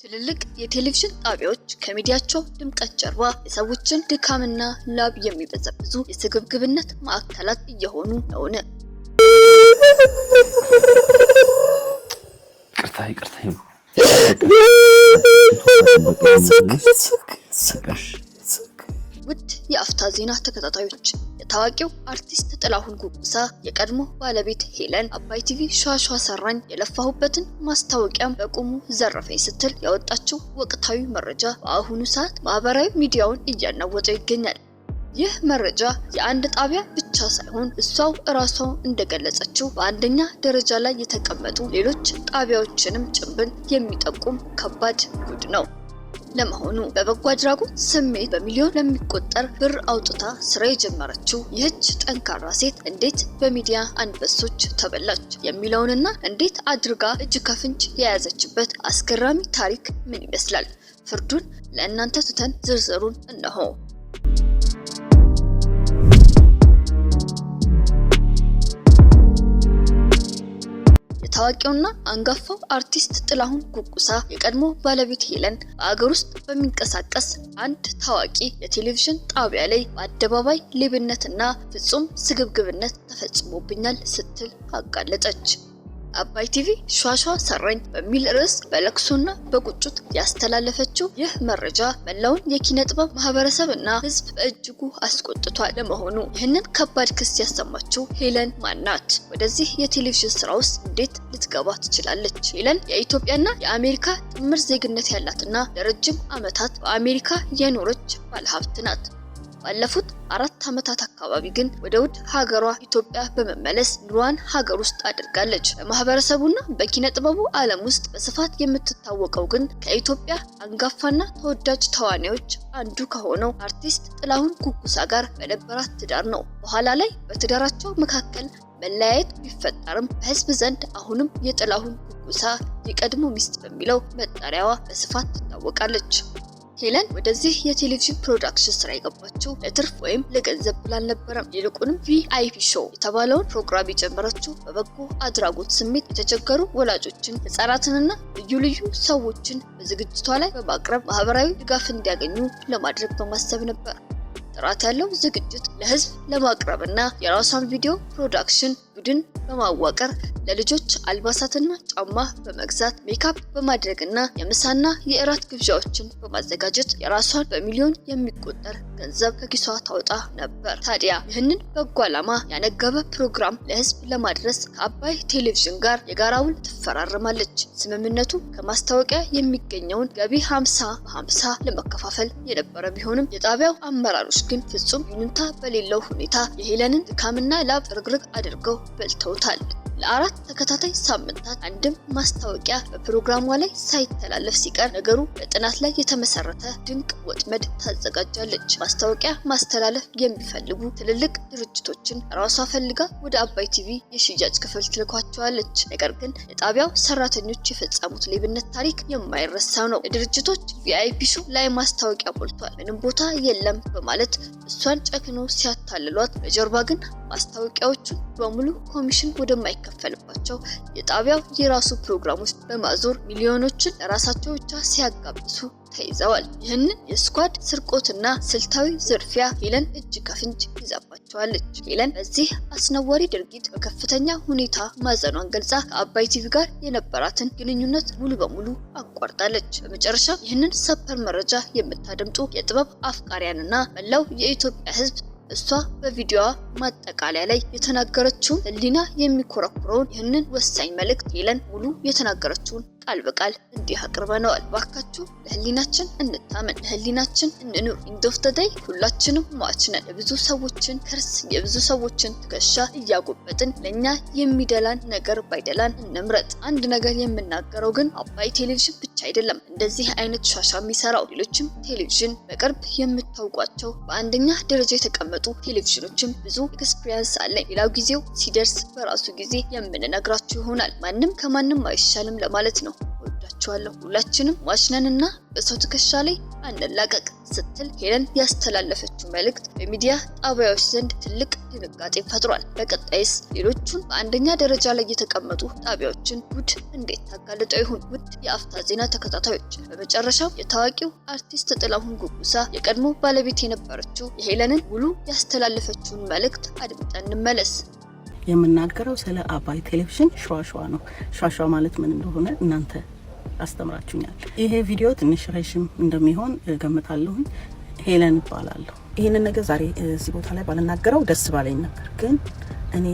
ትልልቅ የቴሌቪዥን ጣቢያዎች ከሚዲያቸው ድምቀት ጀርባ የሰዎችን ድካምና ላብ የሚበዘብዙ የስግብግብነት ማዕከላት እየሆኑ ነውን? ይቅርታ፣ ይቅርታ። ውድ የአፍታ ዜና ተከታታዮች፣ የታዋቂው አርቲስት ጥላሁን ጉጉሳ የቀድሞ ባለቤት ሄለን አባይ ቲቪ ሿሿ ሰራኝ፣ የለፋሁበትን ማስታወቂያም በቁሙ ዘረፈኝ ስትል ያወጣችው ወቅታዊ መረጃ በአሁኑ ሰዓት ማህበራዊ ሚዲያውን እያናወጠው ይገኛል። ይህ መረጃ የአንድ ጣቢያ ብቻ ሳይሆን እሷው እራሷ እንደገለጸችው በአንደኛ ደረጃ ላይ የተቀመጡ ሌሎች ጣቢያዎችንም ጭንብል የሚጠቁም ከባድ ጉድ ነው። ለመሆኑ በበጎ አድራጎት ስሜት በሚሊዮን ለሚቆጠር ብር አውጥታ ስራ የጀመረችው ይህች ጠንካራ ሴት እንዴት በሚዲያ አንበሶች ተበላች የሚለውንና እንዴት አድርጋ እጅ ከፍንጅ የያዘችበት አስገራሚ ታሪክ ምን ይመስላል? ፍርዱን ለእናንተ ትተን ዝርዝሩን እነሆ። የታዋቂውና አንጋፋው አርቲስት ጥላሁን ጉጉሳ የቀድሞ ባለቤት ሄለን በአገር ውስጥ በሚንቀሳቀስ አንድ ታዋቂ የቴሌቪዥን ጣቢያ ላይ በአደባባይ ሌብነትና ፍጹም ስግብግብነት ተፈጽሞብኛል ስትል አጋለጠች። አባይ ቲቪ ሿሿ ሰራኝ በሚል ርዕስ በለቅሶና በቁጭት ያስተላለፈችው ይህ መረጃ መላውን የኪነ ጥበብ ማህበረሰብ እና ሕዝብ በእጅጉ አስቆጥቷል። ለመሆኑ ይህንን ከባድ ክስ ያሰማችው ሄለን ማናት? ወደዚህ የቴሌቪዥን ስራ ውስጥ እንዴት ልትገባ ትችላለች? ሄለን የኢትዮጵያና የአሜሪካ ጥምር ዜግነት ያላትና ለረጅም ዓመታት በአሜሪካ የኖረች ባለሀብት ናት። ባለፉት 4 ዓመታት አካባቢ ግን ወደ ውድ ሀገሯ ኢትዮጵያ በመመለስ ኑሯን ሀገር ውስጥ አድርጋለች። በማህበረሰቡና በኪነ ጥበቡ ዓለም ውስጥ በስፋት የምትታወቀው ግን ከኢትዮጵያ አንጋፋና ተወዳጅ ተዋናዮች አንዱ ከሆነው አርቲስት ጥላሁን ጉጉሳ ጋር በነበራት ትዳር ነው። በኋላ ላይ በትዳራቸው መካከል መለያየት ቢፈጠርም በህዝብ ዘንድ አሁንም የጥላሁን ጉጉሳ የቀድሞ ሚስት በሚለው መጠሪያዋ በስፋት ትታወቃለች። ሄለን ወደዚህ የቴሌቪዥን production ስራ የገባችው ለትርፍ ወይም ለገንዘብ ብላ አልነበረም። ይልቁንም VIP show የተባለውን ፕሮግራም የጀመረችው በበጎ አድራጎት ስሜት የተቸገሩ ወላጆችን፣ ህጻናትንና ልዩ ልዩ ሰዎችን በዝግጅቷ ላይ በማቅረብ ማህበራዊ ድጋፍ እንዲያገኙ ለማድረግ በማሰብ ነበር። ጥራት ያለው ዝግጅት ለህዝብ ለማቅረብና የራሷን ቪዲዮ production ቡድን በማዋቀር ለልጆች አልባሳትና ጫማ በመግዛት፣ ሜካፕ በማድረግና የምሳና የእራት ግብዣዎችን በማዘጋጀት የራሷን በሚሊዮን የሚቆጠር ገንዘብ ከኪሷ ታወጣ ነበር። ታዲያ ይህንን በጎ ዓላማ ያነገበ ፕሮግራም ለህዝብ ለማድረስ ከአባይ ቴሌቪዥን ጋር የጋራ ውል ትፈራረማለች። ስምምነቱ ከማስታወቂያ የሚገኘውን ገቢ 50 በ50 ለመከፋፈል የነበረ ቢሆንም የጣቢያው አመራሮች ግን ፍጹም ይሉኝታ በሌለው ሁኔታ የሄለንን ድካምና ላብ ጥርግርግ አድርገው በልተውታል። ለ4 ተከታታይ ሳምንታት አንድም ማስታወቂያ በፕሮግራሟ ላይ ሳይተላለፍ ሲቀር ነገሩ በጥናት ላይ የተመሰረተ ድንቅ ወጥመድ ታዘጋጃለች። ማስታወቂያ ማስተላለፍ የሚፈልጉ ትልልቅ ድርጅቶችን ራሷ ፈልጋ ወደ አባይ ቲቪ የሽያጭ ክፍል ትልኳቸዋለች። ነገር ግን የጣቢያው ሰራተኞች የፈጸሙት ሌብነት ታሪክ የማይረሳ ነው። ለድርጅቶች VIP show ላይ ማስታወቂያ ሞልቷል፣ ምንም ቦታ የለም በማለት እሷን ጨክኖ ሲያታልሏት፣ በጀርባ ግን ማስታወቂያዎቹን በሙሉ ኮሚሽን ወደማይከፈልባቸው የጣቢያው የራሱ ፕሮግራሞች በማዞር ሚሊዮኖችን ለራሳቸው ብቻ ሲያጋብሱ ተይዘዋል። ይህንን የ squad ስርቆትና ስልታዊ ዝርፊያ ሄለን እጅ ከፍንጅ ይዛባቸዋለች። ሄለን በዚህ አስነዋሪ ድርጊት በከፍተኛ ሁኔታ ማዘኗን ገልጻ ከአባይ ቲቪ ጋር የነበራትን ግንኙነት ሙሉ በሙሉ አቋርጣለች። በመጨረሻ ይህንን ሰበር መረጃ የምታደምጡ የጥበብ አፍቃሪያንና መላው የኢትዮጵያ ሕዝብ እሷ በቪዲዮዋ ማጠቃለያ ላይ የተናገረችውን ሕሊና የሚኮረኩረውን ይህንን ወሳኝ መልእክት ሄለን ሙሉ የተናገረችውን ቃል በቃል እንዲህ አቅርበነዋል። ባካችሁ ለህሊናችን እንታመን፣ ለህሊናችን እንኑር። End of the day ሁላችንም ሟች ነን። የብዙ ሰዎችን ከርስ፣ የብዙ ሰዎችን ትከሻ እያጎበጥን ለእኛ የሚደላን ነገር ባይደላን እንምረጥ። አንድ ነገር የምናገረው ግን አባይ ቴሌቪዥን ብቻ አይደለም እንደዚህ አይነት ሿሿ የሚሰራው። ሌሎችም ቴሌቪዥን፣ በቅርብ የምታውቋቸው በአንደኛ ደረጃ የተቀመጡ ቴሌቪዥኖችም ብዙ experience አለኝ። ሌላው ጊዜው ሲደርስ በራሱ ጊዜ የምንነግራችሁ ይሆናል። ማንም ከማንም አይሻልም ለማለት ነው። ወዳችኋለሁ። እላችኋለሁ። ሁላችንም ሟች ነንና በሰው ትከሻ ላይ አንላቀቅ ስትል ሄለን ያስተላለፈችው መልእክት በሚዲያ ጣቢያዎች ዘንድ ትልቅ ድንጋጤ ፈጥሯል። በቀጣይስ ሌሎቹን በአንደኛ ደረጃ ላይ የተቀመጡ ጣቢያዎችን ጉድ እንዴት ታጋልጠው ይሆን? ውድ የአፍታ ዜና ተከታታዮች፣ በመጨረሻው የታዋቂው አርቲስት ጥላሁን ጉጉሳ የቀድሞ ባለቤት የነበረችው የሄለንን ሙሉ ያስተላለፈችውን መልእክት አድምጠን እንመለስ። የምናገረው ስለ አባይ ቴሌቪዥን ሿሿ ነው። ሿሿ ማለት ምን እንደሆነ እናንተ አስተምራችሁኛል። ይሄ ቪዲዮ ትንሽ ረዥም እንደሚሆን እገምታለሁኝ። ሄለን እባላለሁ። ይህንን ነገር ዛሬ እዚህ ቦታ ላይ ባልናገረው ደስ ባለኝ ነበር፣ ግን እኔ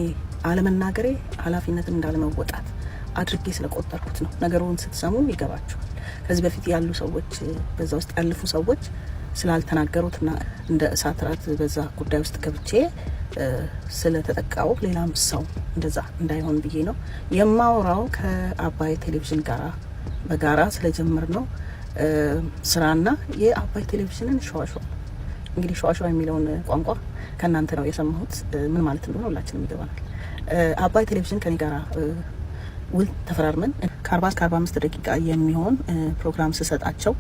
አለመናገሬ ኃላፊነትን እንዳለመወጣት አድርጌ ስለቆጠርኩት ነው። ነገሩን ስትሰሙ ይገባችኋል። ከዚህ በፊት ያሉ ሰዎች፣ በዛ ውስጥ ያለፉ ሰዎች ስላልተናገሩትና እንደ እሳት ራት በዛ ጉዳይ ውስጥ ገብቼ ስለተጠቃው ሌላም ሰው እንደዛ እንዳይሆን ብዬ ነው የማወራው። ከአባይ ቴሌቪዥን ጋራ በጋራ ስለጀመርነው ስራና የአባይ ቴሌቪዥንን ሿሿ። እንግዲህ ሿሿ የሚለውን ቋንቋ ከእናንተ ነው የሰማሁት። ምን ማለት እንደሆነ ሁላችንም ይገባናል። አባይ ቴሌቪዥን ከኔ ጋራ ውል ተፈራርመን ከ40 እስከ 45 ደቂቃ የሚሆን ፕሮግራም ስሰጣቸው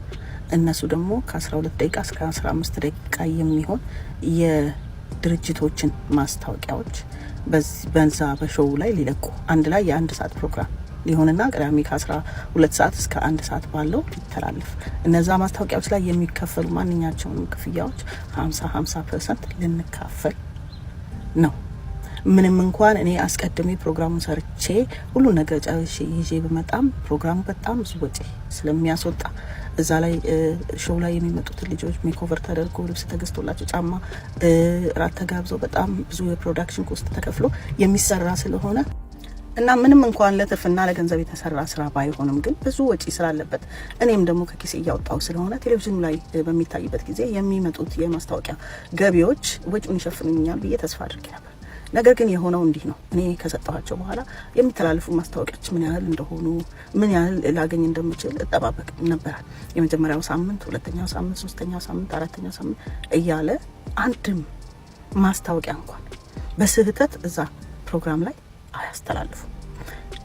እነሱ ደግሞ ከ12 ደቂቃ እስከ 15 ደቂቃ የሚሆን የድርጅቶችን ማስታወቂያዎች በዛ በ show ላይ ሊለቁ፣ አንድ ላይ የአንድ ሰዓት ፕሮግራም ሊሆንና ቅዳሜ ከ12 ሰዓት እስከ 1 ሰዓት ባለው ሊተላለፍ፣ እነዛ ማስታወቂያዎች ላይ የሚከፈሉ ማንኛቸውንም ክፍያዎች 50 50% ልንካፈል ነው። ምንም እንኳን እኔ አስቀድሜ ፕሮግራሙን ሰርቼ ሁሉን ነገር ጨርሼ ይዤ ብመጣም ፕሮግራሙ በጣም ብዙ ወጪ ስለሚያስወጣ፣ እዛ ላይ show ላይ የሚመጡትን ልጆች makeover ተደርጎ፣ ልብስ ተገዝቶላቸው፣ ጫማ፣ ራት ተጋብዘው፣ በጣም ብዙ የ production cost ተከፍሎ የሚሰራ ስለሆነ እና ምንም እንኳን ለትርፍና ለገንዘብ የተሰራ ስራ ባይሆንም ግን ብዙ ወጪ ስላለበት፣ እኔም ደግሞ ከኪሴ እያወጣው ስለሆነ፣ ቴሌቪዥኑ ላይ በሚታይበት ጊዜ የሚመጡት የማስታወቂያ ገቢዎች ወጪውን ይሸፍኑኛል ብዬ ተስፋ አድርጌ ነበር። ነገር ግን የሆነው እንዲህ ነው። እኔ ከሰጠኋቸው በኋላ የሚተላለፉ ማስታወቂያዎች ምን ያህል እንደሆኑ፣ ምን ያህል ላገኝ እንደምችል እጠባበቅ ነበረ። የመጀመሪያው ሳምንት፣ ሁለተኛው ሳምንት፣ ሶስተኛው ሳምንት፣ አራተኛው ሳምንት እያለ አንድም ማስታወቂያ እንኳን በስህተት እዛ ፕሮግራም ላይ አያስተላልፉም።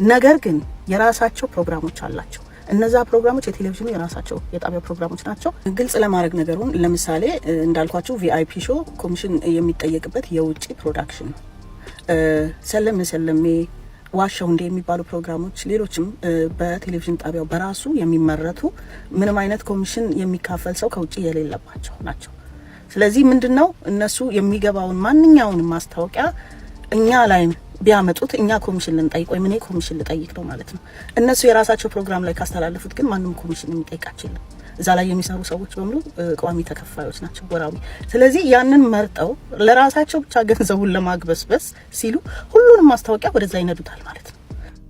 ነገር ግን የራሳቸው ፕሮግራሞች አላቸው። እነዛ ፕሮግራሞች የቴሌቪዥኑ የራሳቸው የጣቢያ ፕሮግራሞች ናቸው። ግልጽ ለማድረግ ነገሩን፣ ለምሳሌ እንዳልኳችሁ VIP show ኮሚሽን የሚጠየቅበት የውጭ production ነው። ሰለሜ ሰለሜ፣ ዋሻው እንዴ የሚባሉ ፕሮግራሞች፣ ሌሎችም በቴሌቪዥን ጣቢያው በራሱ የሚመረቱ፣ ምንም አይነት ኮሚሽን የሚካፈል ሰው ከውጭ የሌለባቸው ናቸው። ስለዚህ ምንድን ነው፣ እነሱ የሚገባውን ማንኛውንም ማስታወቂያ እኛ ላይ ቢያመጡት እኛ ኮሚሽን ልንጠይቅ ወይም እኔ ኮሚሽን ልጠይቅ ነው ማለት ነው። እነሱ የራሳቸው ፕሮግራም ላይ ካስተላለፉት ግን ማንም ኮሚሽን የሚጠይቃቸው የለም። እዛ ላይ የሚሰሩ ሰዎች በሙሉ ቋሚ ተከፋዮች ናቸው፣ ወራዊ። ስለዚህ ያንን መርጠው ለራሳቸው ብቻ ገንዘቡን ለማግበስበስ ሲሉ ሁሉንም ማስታወቂያ ወደዛ ይነዱታል ማለት ነው።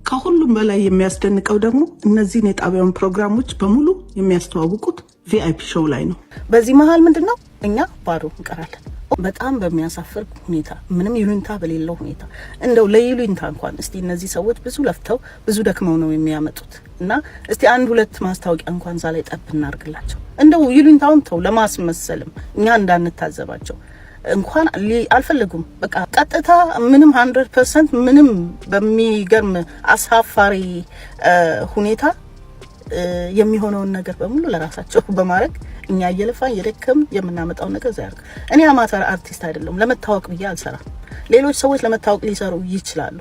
ከሁሉም በላይ የሚያስደንቀው ደግሞ እነዚህን የጣቢያውን ፕሮግራሞች በሙሉ የሚያስተዋውቁት VIP show ላይ ነው። በዚህ መሀል ምንድን ነው፣ እኛ ባዶ እንቀራለን። በጣም በሚያሳፍር ሁኔታ፣ ምንም ይሉኝታ በሌለው ሁኔታ፣ እንደው ለይሉኝታ እንኳን እስቲ እነዚህ ሰዎች ብዙ ለፍተው ብዙ ደክመው ነው የሚያመጡት እና እስቲ አንድ ሁለት ማስታወቂያ እንኳን እዛ ላይ ጠብ እናርግላቸው። እንደው ይሉኝታውን ተው፣ ለማስመሰልም እኛ እንዳንታዘባቸው እንኳን አልፈለጉም። በቃ ቀጥታ ምንም 100% ምንም በሚገርም አሳፋሪ ሁኔታ የሚሆነውን ነገር በሙሉ ለራሳቸው በማድረግ እኛ እየለፋን እየደከምን የምናመጣውን ነገር እዛ ያደርግ። እኔ አማተር አርቲስት አይደለሁም። ለመታወቅ ብዬ አልሰራም። ሌሎች ሰዎች ለመታወቅ ሊሰሩ ይችላሉ።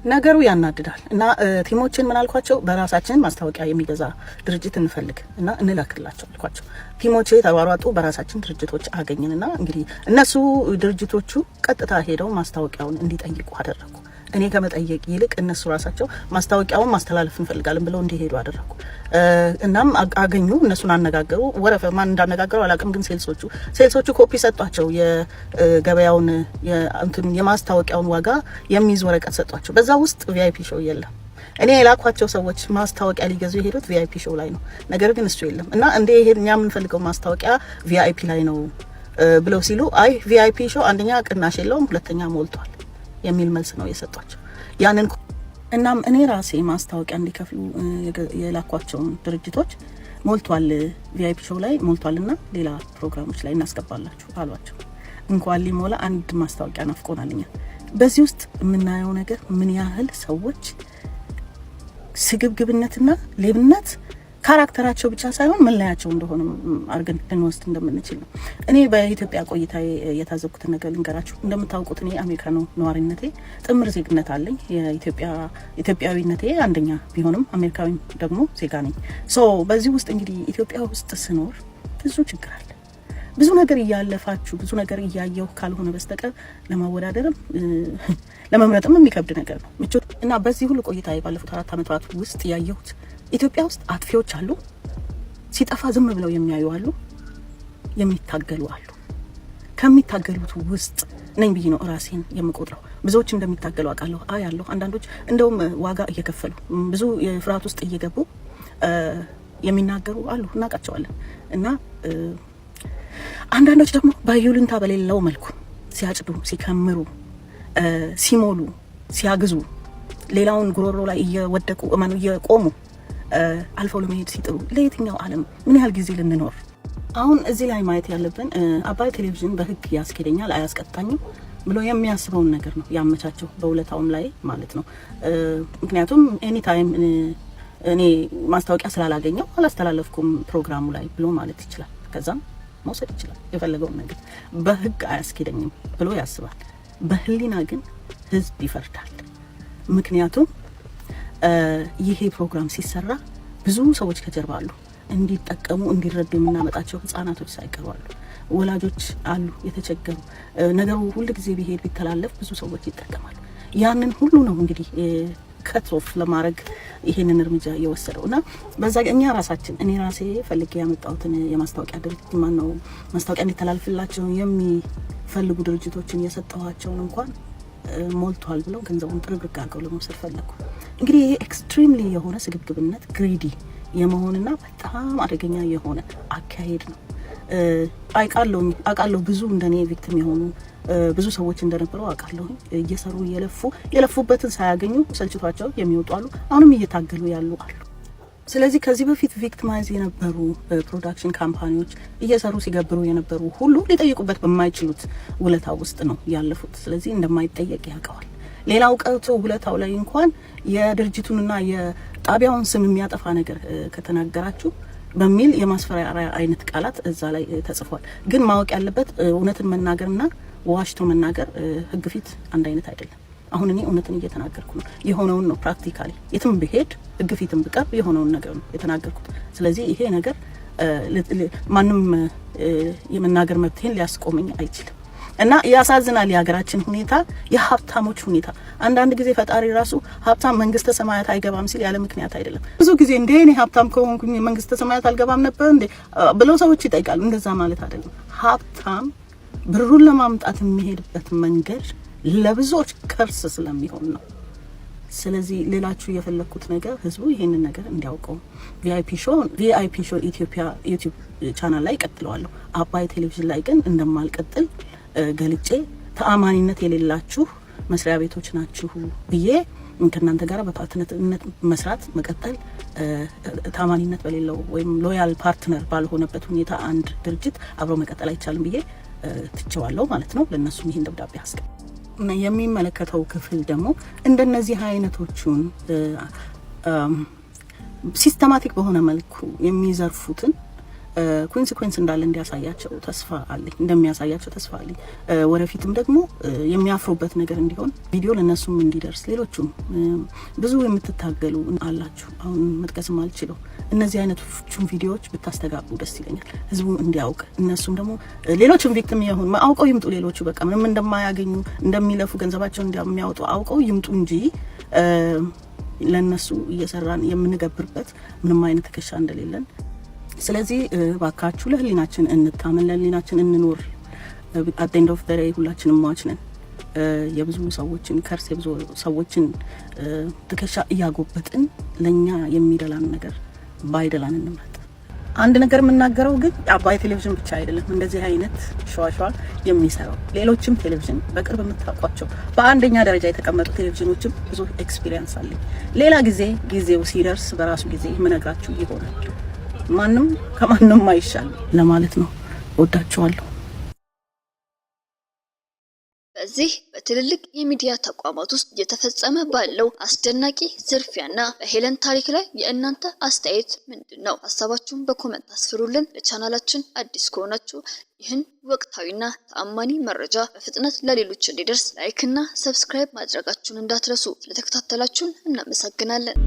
ነገሩ ያናድዳል። እና team ኦችን ምን አልኳቸው? በራሳችን ማስታወቂያ የሚገዛ ድርጅት እንፈልግ እና እንላክላቸው አልኳቸው። Team ኦቼ ተሯሯጡ፣ በራሳችን ድርጅቶች አገኝንና እንግዲህ እነሱ ድርጅቶቹ ቀጥታ ሄደው ማስታወቂያውን እንዲጠይቁ አደረጉ። እኔ ከመጠየቅ ይልቅ እነሱ ራሳቸው ማስታወቂያውን ማስተላለፍ እንፈልጋለን ብለው እንዲሄዱ አደረጉ። እናም አገኙ፣ እነሱን አነጋገሩ። ወረፈ ማን እንዳነጋገሩ አላውቅም፣ ግን sales ኦቹ copy ሰጧቸው። የገበያውን የማስታወቂያውን ዋጋ የሚይዝ ወረቀት ሰጧቸው። በዛ ውስጥ VIP show የለም። እኔ የላኳቸው ሰዎች ማስታወቂያ ሊገዙ የሄዱት VIP show ላይ ነው። ነገር ግን እሱ የለም እና እንዴ፣ ይሄ እኛ የምንፈልገው ማስታወቂያ VIP ላይ ነው ብለው ሲሉ፣ አይ VIP show አንደኛ ቅናሽ የለውም፣ ሁለተኛ ሞልቷል የሚል መልስ ነው የሰጧቸው። ያንን እናም እኔ ራሴ ማስታወቂያ እንዲከፍሉ የላኳቸውን ድርጅቶች ሞልቷል፣ VIP show ላይ ሞልቷል እና ሌላ ፕሮግራሞች ላይ እናስገባላችሁ አሏቸው። እንኳን ሊሞላ አንድ ማስታወቂያ ናፍቆናል እኛ። በዚህ ውስጥ የምናየው ነገር ምን ያህል ሰዎች ስግብግብነትና ሌብነት Character ኣቸው ብቻ ሳይሆን መለያቸው እንደሆነ አድርገን ልንወስድ እንደምንችል ነው። እኔ በኢትዮጵያ ቆይታ የታዘብኩትን ነገር ልንገራችሁ። እንደምታውቁት እኔ አሜሪካ ነው ነዋሪነቴ፣ ጥምር ዜግነት አለኝ። የኢትዮጵያ ኢትዮጵያዊነቴ አንደኛ ቢሆንም አሜሪካዊ ደግሞ ዜጋ ነኝ። So በዚህ ውስጥ እንግዲህ ኢትዮጵያ ውስጥ ስኖር ብዙ ችግር አለ። ብዙ ነገር እያለፋችሁ ብዙ ነገር እያየሁ ካልሆነ በስተቀር ለማወዳደርም ለመምረጥም የሚከብድ ነገር ነው። ምቾት እና በዚህ ሁሉ ቆይታ ባለፉት 4 ዓመታት ውስጥ ያየሁት ኢትዮጵያ ውስጥ አጥፊዎች አሉ፣ ሲጠፋ ዝም ብለው የሚያዩ አሉ፣ የሚታገሉ አሉ። ከሚታገሉት ውስጥ ነኝ ብዬ ነው ራሴን የምቆጥረው። ብዙዎች እንደሚታገሉ አውቃለሁ፣ አያለሁ። አንዳንዶች እንደውም ዋጋ እየከፈሉ ብዙ የፍርሃት ውስጥ እየገቡ የሚናገሩ አሉ፣ እናውቃቸዋለን። እና አንዳንዶች ደግሞ በይሉኝታ በሌለው መልኩ ሲያጭዱ፣ ሲከምሩ፣ ሲሞሉ፣ ሲያግዙ፣ ሌላውን ጉሮሮ ላይ እየወደቁ እመኑ እየቆሙ አልፈው ለመሄድ ሲጥሩ ለየትኛው ዓለም ምን ያህል ጊዜ ልንኖር? አሁን እዚህ ላይ ማየት ያለብን አባይ ቴሌቪዥን በሕግ ያስኬደኛል አያስቀጣኝም ብሎ የሚያስበውን ነገር ነው ያመቻቸው፣ በውለታውም ላይ ማለት ነው። ምክንያቱም anytime እኔ ማስታወቂያ ስላላገኘው አላስተላለፍኩም ፕሮግራሙ ላይ ብሎ ማለት ይችላል። ከዛም መውሰድ ይችላል የፈለገውን ነገር። በሕግ አያስኬደኝም ብሎ ያስባል። በህሊና ግን ህዝብ ይፈርዳል። ምክንያቱም ይሄ ፕሮግራም ሲሰራ ብዙ ሰዎች ከጀርባ አሉ፣ እንዲጠቀሙ እንዲረዱ የምናመጣቸው ህጻናቶች ሳይቀሩ አሉ፣ ወላጆች አሉ የተቸገሩ። ነገሩ ሁል ጊዜ ቢሄድ ቢተላለፍ ብዙ ሰዎች ይጠቀማሉ። ያንን ሁሉ ነው እንግዲህ cut off ለማድረግ ይሄንን እርምጃ እየወሰደው። እና በዛ እኛ ራሳችን እኔ ራሴ ፈልጌ ያመጣሁትን የማስታወቂያ ድርጅት ማን ነው ማስታወቂያ እንዲተላልፍላቸው የሚፈልጉ ድርጅቶችን የሰጠኋቸውን እንኳን ሞልቷል ብለው ገንዘቡን ጥርግርግ አድርገው ለመውሰድ ፈለጉ። እንግዲህ ይሄ extremely የሆነ ስግብግብነት፣ greedy የመሆንና በጣም አደገኛ የሆነ አካሄድ ነው። አውቃለሁ ብዙ እንደኔ victim የሆኑ ብዙ ሰዎች እንደነበሩ አውቃለሁ። እየሰሩ እየለፉ የለፉበትን ሳያገኙ ሰልችቷቸው የሚወጡ አሉ። አሁንም እየታገሉ ያሉ አሉ። ስለዚህ ከዚህ በፊት victimize የነበሩ production company ዎች እየሰሩ ሲገብሩ የነበሩ ሁሉ ሊጠይቁበት በማይችሉት ውለታ ውስጥ ነው ያለፉት። ስለዚህ እንደማይጠየቅ ያውቀዋል። ሌላው ቀርቶ ውለታው ላይ እንኳን የድርጅቱንና የጣቢያውን ስም የሚያጠፋ ነገር ከተናገራችሁ በሚል የማስፈራሪያ አይነት ቃላት እዛ ላይ ተጽፏል። ግን ማወቅ ያለበት እውነትን መናገርና ዋሽቶ መናገር ሕግ ፊት አንድ አይነት አይደለም። አሁን እኔ እውነትን እየተናገርኩ ነው። የሆነውን ነው፣ practically የትም ብሄድ ሕግ ፊትም ብቀርብ የሆነውን ነገር ነው የተናገርኩት። ስለዚህ ይሄ ነገር ማንም የመናገር መብትሄን ሊያስቆመኝ አይችልም። እና ያሳዝናል የሀገራችን ሁኔታ፣ የሀብታሞች ሁኔታ። አንዳንድ ጊዜ ፈጣሪ ራሱ ሀብታም መንግስተ ሰማያት አይገባም ሲል ያለ ምክንያት አይደለም። ብዙ ጊዜ እንዴ እኔ ሀብታም ከሆንኩኝ መንግስተ ሰማያት አልገባም ነበር እንዴ ብለው ሰዎች ይጠይቃሉ። እንደዛ ማለት አይደለም። ሀብታም ብሩን ለማምጣት የሚሄድበት መንገድ ለብዙዎች curse ስለሚሆን ነው። ስለዚህ ሌላችሁ የፈለግኩት ነገር ህዝቡ ይሄንን ነገር እንዲያውቀው VIP show ኢትዮጵያ YouTube channel ላይ ቀጥለዋለሁ። አባይ ቴሌቪዥን ላይ ግን እንደማልቀጥል ገልጬ ተአማኒነት የሌላችሁ መስሪያ ቤቶች ናችሁ ብዬ ከእናንተ ጋር በ partner ነት መስራት መቀጠል ታማኒነት በሌለው ወይም loyal partner ባልሆነበት ሁኔታ አንድ ድርጅት አብሮ መቀጠል አይቻልም ብዬ ትቼዋለሁ ማለት ነው። ለእነሱም ይህን ደብዳቤ አስቀ የሚመለከተው ክፍል ደግሞ እንደነዚህ አይነቶቹን systematic በሆነ መልኩ የሚዘርፉትን consequence እንዳለ እንዲያሳያቸው ተስፋ አለኝ፣ እንደሚያሳያቸው ተስፋ አለኝ። ወደፊትም ደግሞ የሚያፍሩበት ነገር እንዲሆን ቪዲዮ ለእነሱም እንዲደርስ፣ ሌሎቹም ብዙ የምትታገሉ አላችሁ፣ አሁን መጥቀስም አልችለው። እነዚህ አይነቶቹን ቪዲዮዎች ብታስተጋቡ ደስ ይለኛል፣ ህዝቡ እንዲያውቅ፣ እነሱም ደግሞ ሌሎቹም victim የሆኑ አውቀው ይምጡ። ሌሎቹ በቃ ምንም እንደማያገኙ፣ እንደሚለፉ፣ ገንዘባቸውን እንደሚያወጡ አውቀው ይምጡ እንጂ ለእነሱ እየሰራን የምንገብርበት ምንም አይነት ትከሻ እንደሌለን። ስለዚህ ባካችሁ ለህሊናችን እንታመን፣ ለህሊናችን እንኖር። At the end of the day ሁላችንም ሟች ነን። የብዙ ሰዎችን curse፣ የብዙ ሰዎችን ትከሻ እያጎበጥን ለእኛ የሚደላን ነገር ባይደላን እንምረጥ። አንድ ነገር የምናገረው ግን አባይ ቴሌቪዥን ብቻ አይደለም እንደዚህ አይነት ሸዋሸዋ የሚሰራው፣ ሌሎችም ቴሌቪዥን በቅርብ የምታውቋቸው በአንደኛ ደረጃ የተቀመጡ ቴሌቪዥኖችም ብዙ experience አለኝ። ሌላ ጊዜ ጊዜው ሲደርስ በራሱ ጊዜ የምነግራችሁ ይሆናል። ማንም ከማንም አይሻል ለማለት ነው። ወዳችኋለሁ። በዛሬው በዚህ በትልልቅ የሚዲያ ተቋማት ውስጥ እየተፈጸመ ባለው አስደናቂ ዝርፊያና በሄለን ታሪክ ላይ የእናንተ አስተያየት ምንድን ነው? ሀሳባችሁን በ comment አስፍሩልን። ለቻናላችን አዲስ ከሆናችሁ ይህን ወቅታዊና ተአማኒ መረጃ በፍጥነት ለሌሎች እንዲደርስ like እና subscribe ማድረጋችሁን እንዳትረሱ። ስለተከታተላችሁን እናመሰግናለን።